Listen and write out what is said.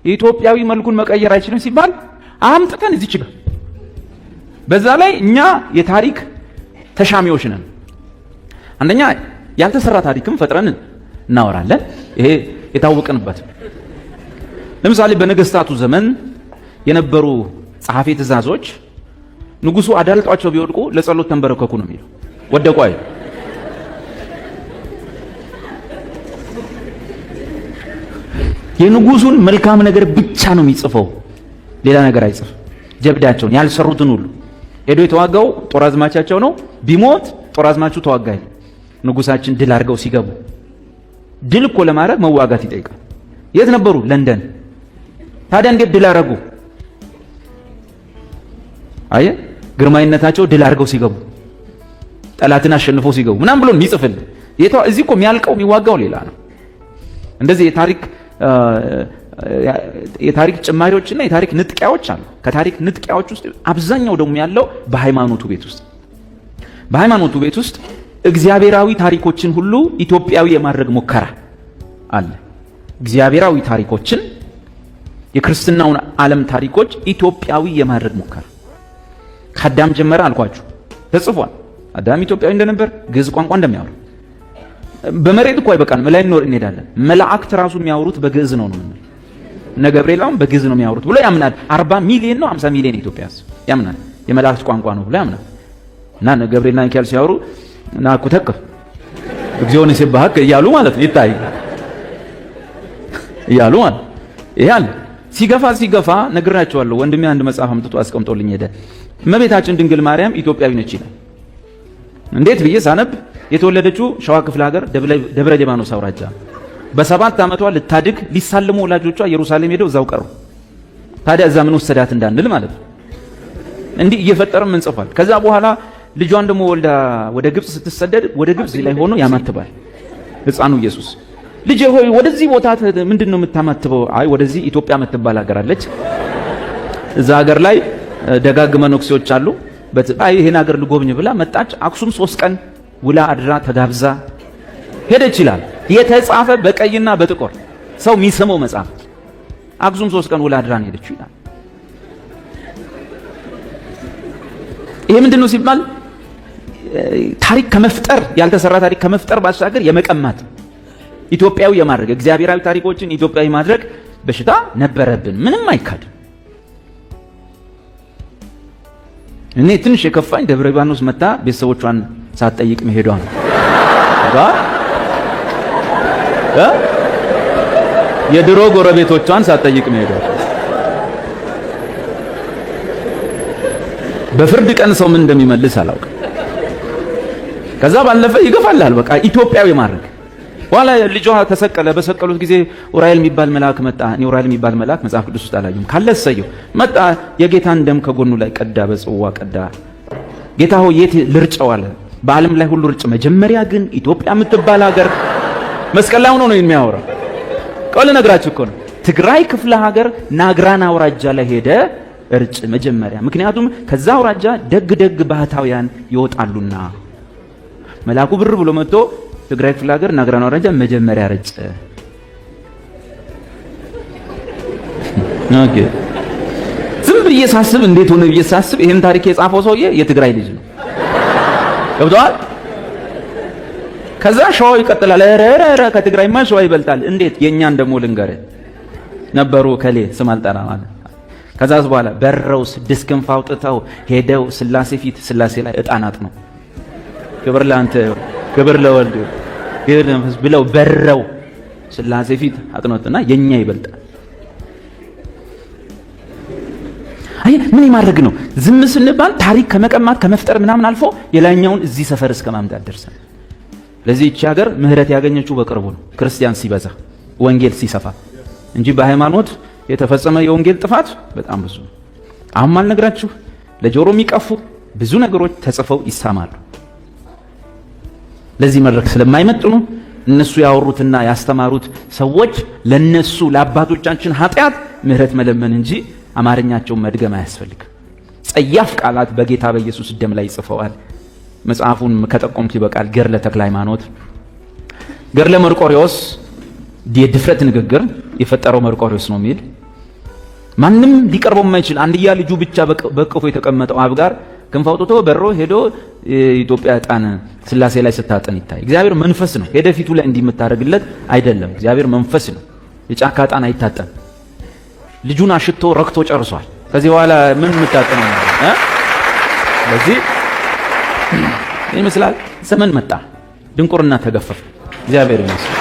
የኢትዮጵያዊ መልኩን መቀየር አይችልም ሲባል አምጥተን እዚች ጋር በዛ ላይ እኛ የታሪክ ተሻሚዎች ነን። አንደኛ ያልተሰራ ታሪክም ፈጥረን እናወራለን። ይሄ የታወቅንበት። ለምሳሌ በነገስታቱ ዘመን የነበሩ ጸሐፊ ትእዛዞች ንጉሱ አዳልጧቸው ቢወድቁ ለጸሎት ተንበረከኩ ነው የሚለው። ወደቁ አይ የንጉሱን መልካም ነገር ብቻ ነው የሚጽፈው፣ ሌላ ነገር አይጽፍ። ጀብዳቸውን ያልሰሩትን ሁሉ ሄዶ የተዋጋው ጦር አዝማቻቸው ነው። ቢሞት ጦር አዝማቹ ተዋጋ ይል ንጉሳችን ድል አድርገው ሲገቡ፣ ድል እኮ ለማድረግ መዋጋት ይጠይቃል። የት ነበሩ? ለንደን። ታዲያ እንዴት ድል አደረጉ? አየ ግርማዊነታቸው ድል አድርገው ሲገቡ፣ ጠላትን አሸንፈው ሲገቡ ምናምን ብሎ የሚጽፍል እዚህ እኮ የሚያልቀው የሚዋጋው ሌላ ነው። እንደዚህ የታሪክ ጭማሪዎችና የታሪክ ንጥቂያዎች አሉ። ከታሪክ ንጥቂያዎች ውስጥ አብዛኛው ደግሞ ያለው በሃይማኖቱ ቤት ውስጥ፣ በሃይማኖቱ ቤት ውስጥ እግዚአብሔራዊ ታሪኮችን ሁሉ ኢትዮጵያዊ የማድረግ ሙከራ አለ። እግዚአብሔራዊ ታሪኮችን፣ የክርስትናውን ዓለም ታሪኮች ኢትዮጵያዊ የማድረግ ሙከራ ከአዳም ጀመረ አልኳችሁ፣ ተጽፏል። አዳም ኢትዮጵያዊ እንደነበር፣ ግዕዝ ቋንቋ እንደሚያወሩ። በመሬት እኮ አይበቃንም፣ ላይ ኖር እንሄዳለን። መላእክት ራሱ የሚያወሩት በግዕዝ ነው ነው የምንለው። እነ ገብርኤል አሁን በግዕዝ ነው የሚያወሩት ብሎ ያምናል። 40 ሚሊዮን ነው 50 ሚሊዮን ኢትዮጵያ ያምናል። የመላእክት ቋንቋ ነው ብሎ ያምናል። እና እነ ገብርኤልና ሚካኤል ሲያወሩ ናኩተክ እግዚኦን ሲባህክ እያሉ ማለት ነው፣ ይታይ እያሉ ማለት ይሄ አለ። ሲገፋ ሲገፋ ነግራቸዋለሁ። ወንድሜ አንድ መጽሐፍ አምጥቶ አስቀምጦልኝ ሄደ። እመቤታችን ድንግል ማርያም ኢትዮጵያዊ ነች ይላል። እንዴት ብዬ ሳነብ የተወለደችው ሸዋ ክፍለ ሀገር ደብረ ሊባኖስ አውራጃ፣ በ7 ዓመቷ ልታድግ ሊሳለሙ ወላጆቿ ኢየሩሳሌም ሄደው እዛው ቀሩ። ታዲያ እዛ ምን ወሰዳት እንዳንል ማለት ነው። እንዲህ እየፈጠረም እንጽፏል። ከዛ በኋላ ልጇን ደግሞ ወልዳ ወደ ግብጽ ስትሰደድ ወደ ግብጽ ላይ ሆኖ ያማትባል ሕፃኑ ኢየሱስ። ልጄ ሆይ ወደዚህ ቦታ ምንድን ነው የምታማትበው? አይ ወደዚህ ኢትዮጵያ የምትባል ሀገር አለች። እዛ ሀገር ላይ ደጋግ መነኩሴዎች አሉ። አይ ይሄን ሀገር ልጎብኝ ብላ መጣች። አክሱም 3 ቀን ውላ አድራ ተጋብዛ ሄደች ይላል። የተጻፈ በቀይና በጥቁር ሰው የሚስመው መጽሐፍ። አክሱም 3 ቀን ውላ አድራ ነው ሄደችው ይላል። ይሄ ምንድነው ሲባል ታሪክ ከመፍጠር፣ ያልተሰራ ታሪክ ከመፍጠር ባሻገር የመቀማት፣ ኢትዮጵያዊ የማድረግ፣ እግዚአብሔራዊ ታሪኮችን ኢትዮጵያዊ ማድረግ በሽታ ነበረብን። ምንም አይካድም። እኔ ትንሽ የከፋኝ ደብረ ሊባኖስ መታ ቤተሰቦቿን ሳትጠይቅ መሄዷ ነው። የድሮ ጎረቤቶቿን ሳትጠይቅ መሄዷ። በፍርድ ቀን ሰው ምን እንደሚመልስ አላውቅም። ከዛ ባለፈ ይገፋልሃል። በቃ ኢትዮጵያዊ ማድረግ። በኋላ ልጇ ተሰቀለ። በሰቀሉት ጊዜ ኡራኤል የሚባል መልአክ መጣ። እኔ ኡራኤል የሚባል መልአክ መጽሐፍ ቅዱስ ውስጥ አላየሁም። ካለ እሰየው። መጣ፣ የጌታን ደም ከጎኑ ላይ ቀዳ፣ በጽዋ ቀዳ። ጌታ ሆይ የት ልርጨው አለ። በዓለም ላይ ሁሉ ርጭ፣ መጀመሪያ ግን ኢትዮጵያ የምትባል ሀገር። መስቀል ላይ ሆኖ ነው የሚያወራው። ቆይ ልነግራችሁ እኮ ነው። ትግራይ ክፍለ ሀገር ናግራን አውራጃ ላይ ሄደ እርጭ መጀመሪያ፣ ምክንያቱም ከዛ አውራጃ ደግ ደግ ባህታውያን ይወጣሉና። መልአኩ ብር ብሎ መጥቶ ትግራይ ክፍለ ሀገር ናግራን አውራጃ መጀመሪያ ረጨ። Okay፣ ዝም ብዬ ሳስብ፣ እንዴት ሆነ ብዬ ሳስብ ይሄን ታሪክ የጻፈው ሰውዬ የትግራይ ልጅ ነው። ገብቶሃል? ከዛ ሸዋው ይቀጥላል። ኧረ ኧረ ከትግራይማ ሸዋ ይበልጣል። እንዴት? የእኛን ደግሞ ልንገርህ ነበሩ ከሌ ስም አልጠራ ማለት። ከዛ በኋላ በረው ስድስት ክንፍ አውጥተው ሄደው ስላሴ ፊት ስላሴ ላይ ዕጣን አጥነው ክብር ለአንተ፣ ክብር ለወልድ፣ ክብር ለመንፈስ ብለው በረው ስላሴ ፊት አጥኖትና የኛ ይበልጣል። አይ ምን የማድረግ ነው? ዝም ስንባል ታሪክ ከመቀማት ከመፍጠር ምናምን አልፎ የላይኛውን እዚህ ሰፈር እስከ ማምጣት ደርሰን። ለዚህ እቺ ሀገር ምህረት ያገኘችው በቅርቡ ነው፣ ክርስቲያን ሲበዛ ወንጌል ሲሰፋ እንጂ በሃይማኖት የተፈጸመ የወንጌል ጥፋት በጣም ብዙ ነው። አሁን ማልነግራችሁ ለጆሮ የሚቀፉ ብዙ ነገሮች ተጽፈው ይሰማሉ። ለዚህ መድረክ ስለማይመጥኑ እነሱ ያወሩትና ያስተማሩት ሰዎች ለነሱ ለአባቶቻችን ኃጢአት ምህረት መለመን እንጂ አማርኛቸውን መድገም አያስፈልግም። ጸያፍ ቃላት በጌታ በኢየሱስ ደም ላይ ጽፈዋል። መጽሐፉን ከጠቆምኩ ይበቃል። ገድለ ተክለ ሃይማኖት፣ ገድለ መርቆሪዎስ የድፍረት ንግግር የፈጠረው መርቆሪዎስ ነው የሚል ማንም ሊቀርበው የማይችል አንድያ ልጁ ብቻ በቅፎ የተቀመጠው አብ ጋር ክንፍ አውጥቶ በሮ ሄዶ የኢትዮጵያ ዕጣን ስላሴ ላይ ስታጠን ይታይ። እግዚአብሔር መንፈስ ነው። ሄደ ፊቱ ላይ እንዲህ የምታደርግለት አይደለም። እግዚአብሔር መንፈስ ነው። የጫካ ዕጣን አይታጠን። ልጁን አሽቶ ረክቶ ጨርሷል። ከዚህ በኋላ ምን የምታጠነው ነው? ስለዚህ ይመስላል ዘመን መጣ፣ ድንቁርና ተገፈፈ። እግዚአብሔር ይመስገን።